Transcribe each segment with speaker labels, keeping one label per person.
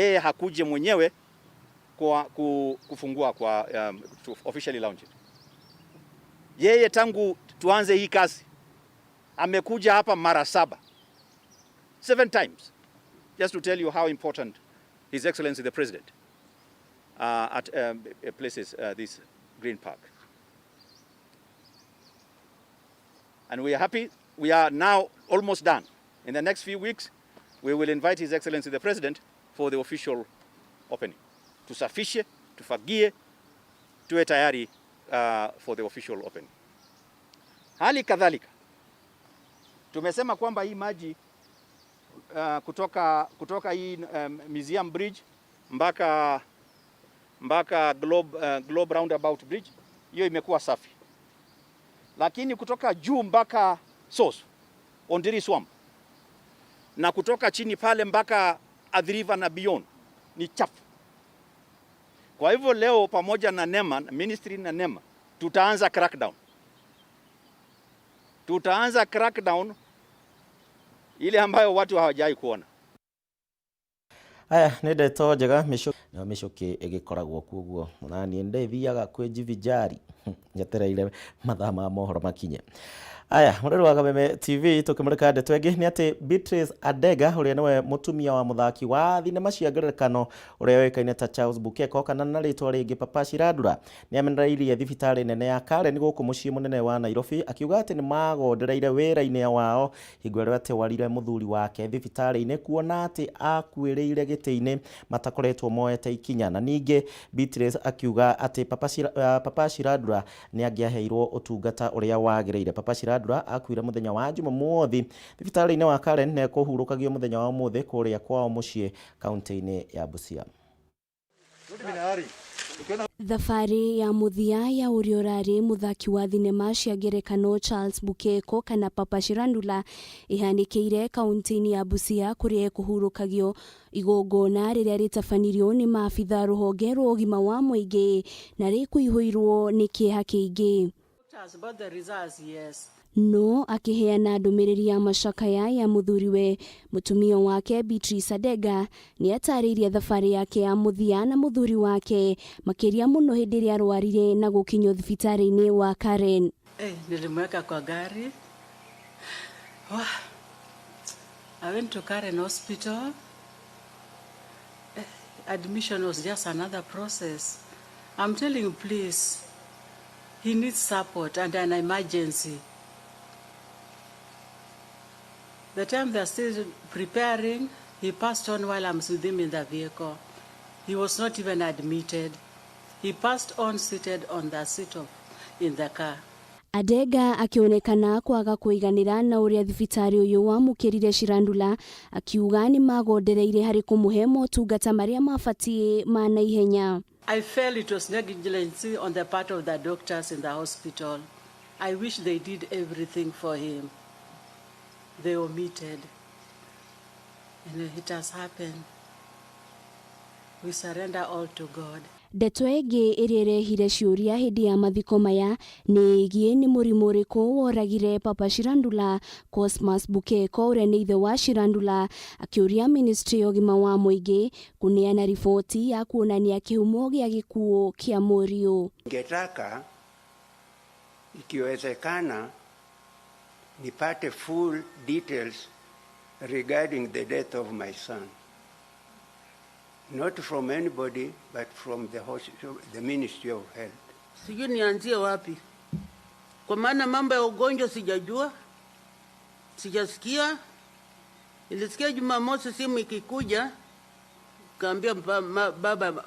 Speaker 1: Yeye hakuje mwenyewe kwa kufungua kwa to officially launch it. Yeye tangu tuanze hii kazi amekuja hapa mara 7. 7 times. Just to tell you how important His Excellency the President at places this Green Park. And we are happy. We are now almost done. In the next few weeks, we will invite His Excellency the President for the official opening. Tusafishe, tufagie, tuwe tayari for the official opening. Hali kadhalika, tumesema kwamba hii maji kutoka hii Museum Bridge mpaka Globe Roundabout Bridge, hiyo imekuwa safi. Lakini kutoka juu mpaka source Ondiri Swamp na kutoka chini pale mpaka Athi River na beyond ni chafu. Kwa hivyo leo pamoja na NEMA, ministry na NEMA, tutaanza crackdown. Tutaanza crackdown ile ambayo watu hawajai kuona.
Speaker 2: Aya nĩ ndeto njega na mĩcũkĩ ĩgĩkoragwo kuo ũguo na niĩ ndĩthiaga kwĩjivijari njetereire mathaa ma mohoro makinye. Aya mũrori wa Kameme TV tũkĩmũrĩka ndeto ĩngĩ nĩ atĩ Beatrice Adega ũrĩa nĩwe mũtumia wa mũthaki wa thinema cia ngerekano ũrĩa ũĩkaine ta Charles Bukeko kana na rĩtwa rĩngĩ Papa Shirandula nĩ amenereirie thibitarĩ nene ya Karen gũkũ mũciĩ mũnene wa Nairobi akiuga atĩ nĩ magondereire wĩra-inĩ wao hingo ĩrĩa atwarire mũthuri wake thibitarĩ-inĩ kuona atĩ akuĩrĩire gĩtĩ-inĩ matakoretwo moete ikinya. Na ningĩ Beatrice akiuga atĩ Papa Shirandula nĩ angĩaheirwo ũtungata ũrĩa wagĩrĩire. Papa Shirandula akuire muthenya wa Jumamothi thibitarĩ-inĩ wa Karen na ekũhurũkagio muthenya wa ũmũthĩ kũrĩa kwao mũciĩ kaunti-inĩ ya Busia.
Speaker 3: Thabarĩ ya mũthia ya ũrĩa ũrarĩ mũthaki wa thinema cia ngerekano Charles Bukeko kana Papa Shirandula ihanĩkĩire kaunti-inĩ ya Busia kũrĩa ekũhurũkagio igongona rĩrĩa rĩtabanirio nĩ maabitha rũhonge rwa ũgima wa mũingĩ na rĩkũihũirwo nĩ kĩeha kĩingĩ.
Speaker 4: About the results, yes.
Speaker 3: No akiheana ndũmĩrĩri ya macakaya ya mũthuriwe mũtumia wake Beatrice Adega nĩ atarĩirie thabarĩ yake ya mũthia na mũthuri wake makĩria mũno hĩndĩ ĩrĩa arwarire na gũkinyio thibitarĩ-inĩ wa Karen.
Speaker 4: Hey, nilimweka kwa gari. Wow. I went to Karen Hospital. Admission was just another process. I'm telling you, please, he needs support and an emergency. The time they're still preparing, he passed on while I'm with him in the vehicle. He was not even admitted. He passed on seated on the seat of, in the car.
Speaker 3: Adega akionekana kwaga kũiganĩra na ũrĩa thibitarĩ ũyũ wamũkĩrire Shirandula akiuga nĩ magondereire harĩ kũmũhe motungata marĩa mabatiĩ ma naihenya.
Speaker 4: I felt it was negligence on the part of the doctors in the hospital. I wish they did everything for him. They omitted. And it has happened. We surrender all to God.
Speaker 3: Ndeto ĩngĩ ĩrĩa ĩrehire ciũria hĩndĩ ya mathiko maya nĩ ĩgiĩ nĩ mũrimũ ũrĩkũ woragire Papa Shirandula. Cosmas Bukeko ũrĩa nĩ ithe wa Shirandula akĩũria ministry ya ũgima wa mũingĩ kũneana riboti ya kuonania kĩhumo gĩa gĩkuũ kĩa mũriũ.
Speaker 5: Ningetaka ikiwezekana nipate full details regarding the death of my son. Not from anybody, but from the hospital, the Ministry of Health.
Speaker 6: Sijui nianzie wapi, kwa maana mambo ya ugonjwa sijajua, sijasikia. Nilisikia Jumamosi simu ikikuja, kaambia baba,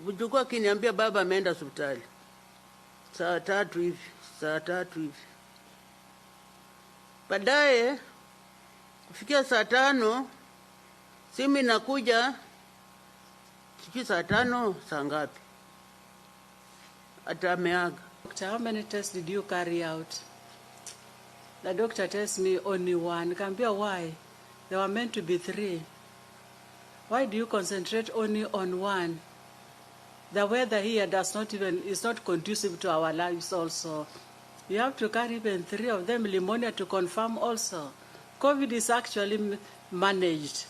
Speaker 6: mjukuu akiniambia baba ameenda hospitali saa tatu hivi. Baadaye kufikia saa 5 simu inakuja, sijui saa 5 saa ngapi, hata ameaga.
Speaker 4: Doctor, how many tests did you carry out? The doctor tells me only one. Nikamwambia why? There were meant to be 3. Why do you concentrate only on one? The weather here does not even, is not conducive to our lives also. You have to carry even 3 of them, pneumonia to confirm also. COVID is actually managed.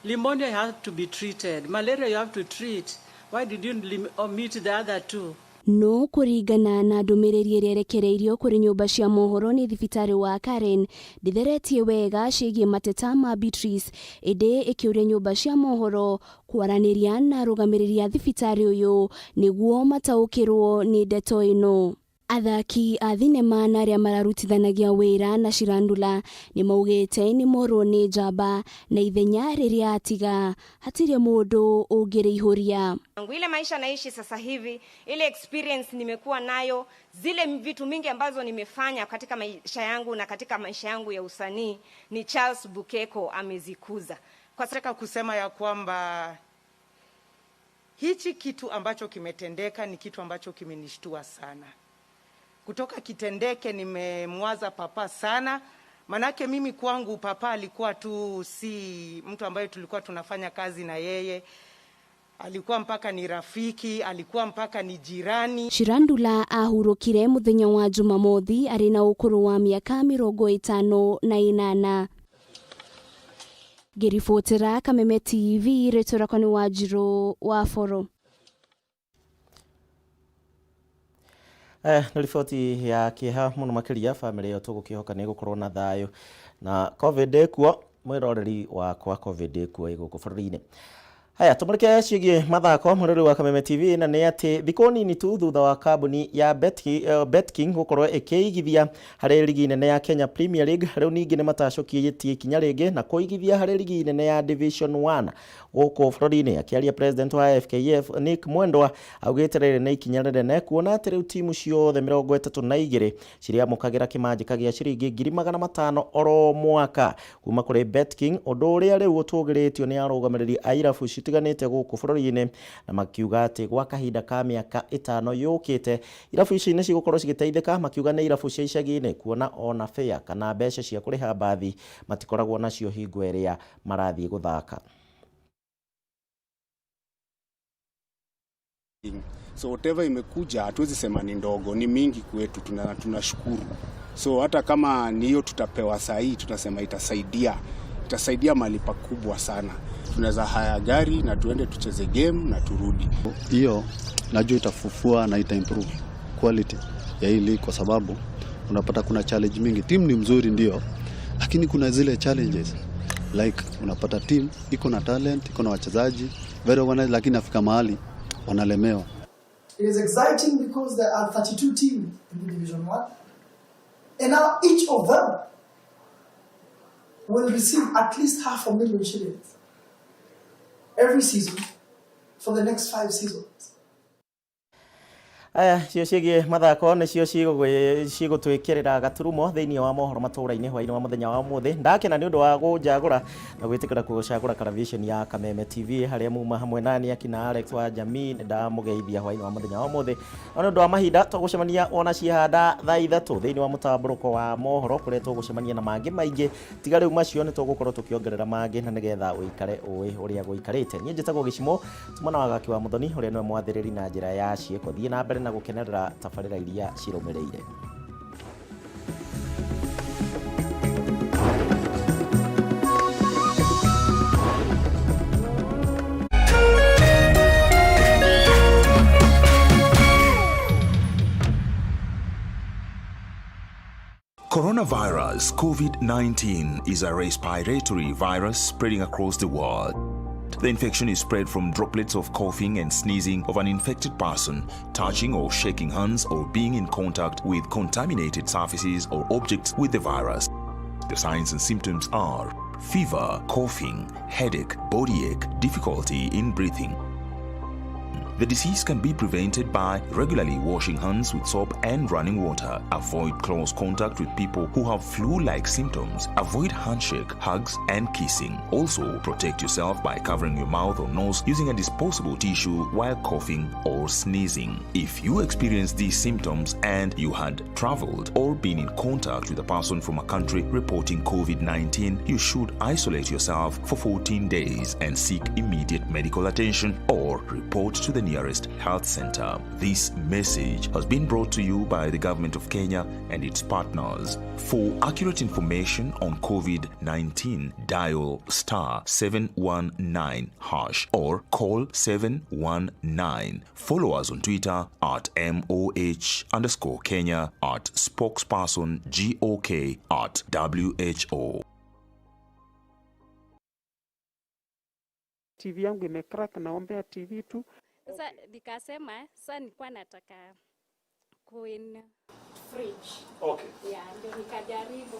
Speaker 4: Pneumonia you have to be treated. Malaria you have to treat. Why did you omit the other two?
Speaker 3: No kũringana na ndũmĩrĩri ĩrĩa ĩrekereirio kũrĩ nyũmba cia mohoro nĩ thibitarĩ wa Karen ndĩtheretie wega ciĩgiĩ mateta ma Beatrice, ĩndĩ ĩkĩũria nyũmba cia mohoro kwaranĩria na arũgamĩrĩri a thibitarĩ ũyũ nĩguo mataũkĩrwo nĩ ndeto ĩno. Athaki a thinema na arĩa mararutithanagia wĩra na Shirandula nĩ maugĩte nĩ morwo nĩ njamba na ithenya rĩrĩa atiga hatirĩ mũndũ ũngĩrĩihũria.
Speaker 7: Ile maisha naishi sasa hivi, ile experience nimekuwa nayo, zile vitu mingi ambazo nimefanya katika maisha yangu na katika maisha yangu ya usanii ni Charles Bukeko amezikuza.
Speaker 8: Kwa nataka kusema ya kwamba hichi kitu ambacho kimetendeka ni kitu ambacho kimenishtua sana. Kutoka kitendeke nimemwaza papa sana, manake mimi kwangu papa alikuwa tu si mtu ambaye tulikuwa tunafanya kazi na yeye, alikuwa mpaka ni rafiki, alikuwa mpaka ni jirani.
Speaker 3: Shirandula ahurũkire mũthenya wa Jumamothi arĩ na ũkũrũ wa mĩaka 58. Ngĩribotera Kameme TV, rĩtwa rĩakwa nĩ Wanjirũ wa Boro.
Speaker 2: Nĩ riboti ya kĩeha mũno makĩria bamĩrĩ ĩyo tũgũkĩhoka nĩ ĩgũkorwo na thayũ na COVID ĩkuo mwĩroreri wakwa COVID ĩkuo ĩ gũkũ bũrũri-inĩ. Haya tũmũrĩke ciĩgiĩ mathako mũrĩrĩ wa Kameme TV na nĩ atĩ thikũ nini tu thutha wa kambuni ya BetKing gũkorwo ĩkĩigithia harĩ ligi nene ya Kenya Premier League, rĩu ningĩ nĩ matacũkĩtie ikinya rĩngĩ na kũigithia harĩ ligi nene ya Division 1 gũkũ bũrũri-inĩ. Akĩaria president wa FKF Nick Mwendwa augĩte rĩrĩ nĩ ikinya rĩnene kuona atĩ rĩu timu ciothe 32 cirĩamũkagĩra kĩmanjĩka gĩa ciringi 500,000 oro mwaka kuma kũrĩ BetKing, ũndũ ũrĩa rĩu ũtũgĩrĩtio nĩ arũgamĩrĩri a irabu citiganĩte gũkũ bũrũri-inĩ, na makiuga atĩ gwa kahinda ka mĩaka 5 yũkĩte irabu ici nĩ cigũkorwo cigĩteithĩka, makiuga nĩ irabu cia icagi-inĩ kuona ona fare kana mbeca cia kũrĩha mbathi matikoragwo nacio hingo ĩrĩa marathiĩ gũthaka.
Speaker 9: So whatever imekuja hatuwezi sema ni ndogo, ni mingi kwetu, tunashukuru. So hata kama ni hiyo tutapewa saa hii, tunasema itasaidia mali pakubwa sana. Tunaweza haya gari na tuende tucheze game na turudi.
Speaker 10: Hiyo najua itafufua na ita improve quality ya hii league, kwa sababu unapata kuna challenge mingi. Team ni mzuri ndio, lakini kuna zile challenges like unapata team iko na talent, iko na wachezaji very organized, lakini afika mahali wanalemewa.
Speaker 11: It is exciting because there are 32 teams in the Division 1, and now each of them will receive at least 500,000 shillings every season for the next 5 seasons.
Speaker 2: Aya cio ciĩgiĩ mathako nĩcio cigũtwĩkĩrĩra gaturumo thĩinĩ wa mohoro matũũra-inĩ hwaĩ-inĩ wa mũthenya wa ũmũthĩ. Ndakena nĩ ũndũ wa gũnjagũra na gwĩtĩkĩra gũcagũra Caravision ya Kameme TV harĩa muma hamwe nani akina Alex wa Jamii. Ndamũgeithia hwaĩ-inĩ wa mũthenya wa ũmũthĩ. No nĩ ũndũ wa mahinda tũgũcemania ona ciahanda thaa 3 thĩinĩ wa mũtambũrũko wa mohoro kũrĩa tũgũcemania na mangĩ maingĩ. Tiga rĩu macio nĩ tũgũkorwo tũkĩongerera mangĩ na nĩgetha ũikare ũĩ ũrĩa gũikarĩte. Niĩ njĩtagwo Gĩcimo Tumana wa Gaki wa Mũthoni ũrĩa nĩwe mwathĩrĩri na njĩra ya ciĩko. Thiĩ na mbere na gũkenerera tabarĩra iria cirũmĩrĩire.
Speaker 12: Coronavirus COVID-19 is a respiratory virus spreading across the world. The infection is spread from droplets of coughing and sneezing of an infected person, touching or shaking hands, or being in contact with contaminated surfaces or objects with the virus. The signs and symptoms are fever, coughing, headache, body ache, difficulty in breathing. The disease can be prevented by regularly washing hands with soap and running water. Avoid close contact with people who have flu-like symptoms. Avoid handshake, hugs, and kissing. Also, protect yourself by covering your mouth or nose using a disposable tissue while coughing or sneezing. If you experience these symptoms and you had traveled or been in contact with a person from a country reporting COVID-19, you should isolate yourself for 14 days and seek immediate medical attention or report to the nearest health center. This message has been brought to you by the Government of Kenya and its partners. For accurate information on COVID 19, dial star 719 hash or call 719. Follow us on Twitter at MOH underscore Kenya, at spokesperson GOK, at WHO.
Speaker 13: TV yangu imecrack, naombea TV tu.
Speaker 14: Sasa nikasema sasa nilikuwa nataka kuin fridge. Yeah, ndio nikajaribu.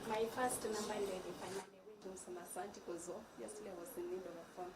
Speaker 14: My first number ndio ilifanya.
Speaker 15: Tumsema asante because obviously I was in need of a phone.